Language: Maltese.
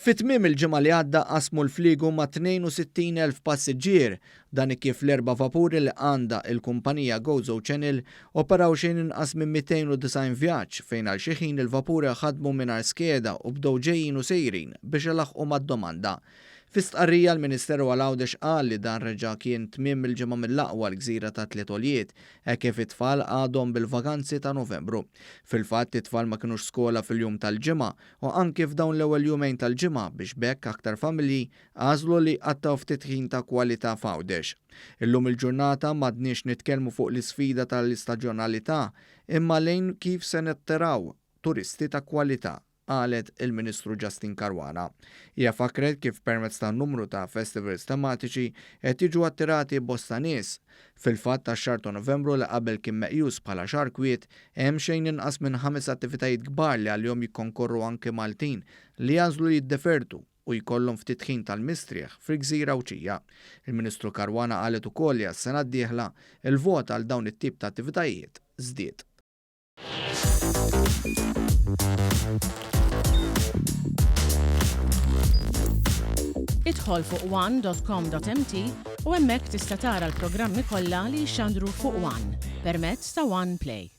Fi tmiem il-ġimgħa li għadda qasmu l-fliegu ma' 62,000 passiġġier. Dan hekk kif l-erba' vapuri li għandha il-kumpanija Gozo Channel operaw xejn inqas minn 290 vjaġġ fejn għal xi ħin il-vapuri ħadmu mingħajr skeda u bdew ġejjin u sejrin biex ilaħħqu mad-domanda. Fi stqarrija l-Ministeru għal Għawdex qal li dan reġa' kien tmiem il-ġimgħa mill-aqwa għall-gżira tat-Tliet Għoljiet hekk kif it-tfal għadhom bil-vaganzi ta' Novembru. Fil-fatt it-tfal ma kinux skola fil-jum tal-Ġimgħa u anki f'dawn l-ewwel jumejn tal-ġimgħa biex b'hekk aktar familji għażlu li jqattgħu ftit ħin ta' kwalità f'Għawdex. Illum il-ġurnata m'għadniex nitkellmu fuq l-isfida tal-istaġjonalità imma lejn kif se nattiraw turisti ta' kwalità qalet il-Ministru Justyne Caruana. Hija fakkret kif permezz ta' numru ta' festivals tematiċi qed jiġu attirati bosta nies. Fil-fatt għax-xahar ta' Novembru li qabel kien meqjus bħala xahar kwiet, hemm xejn inqas minn ħames attivitajiet kbar li għalihom jikkonkorru anki Maltin li jagħżlu li jiddefertu u jkollhom ftit ħin tal-mistrieħ fil-gżira Għawdxija. Il-Ministru Caruana qalet ukoll li għas-sena d-dieħla, il-vot għal dawn it-tip ta' attivitajiet żdied. Idħol fuq one.com.mt u hemmhekk tista' tara l-programmi kollha li jixxandru fuq One permezz ta' One Play.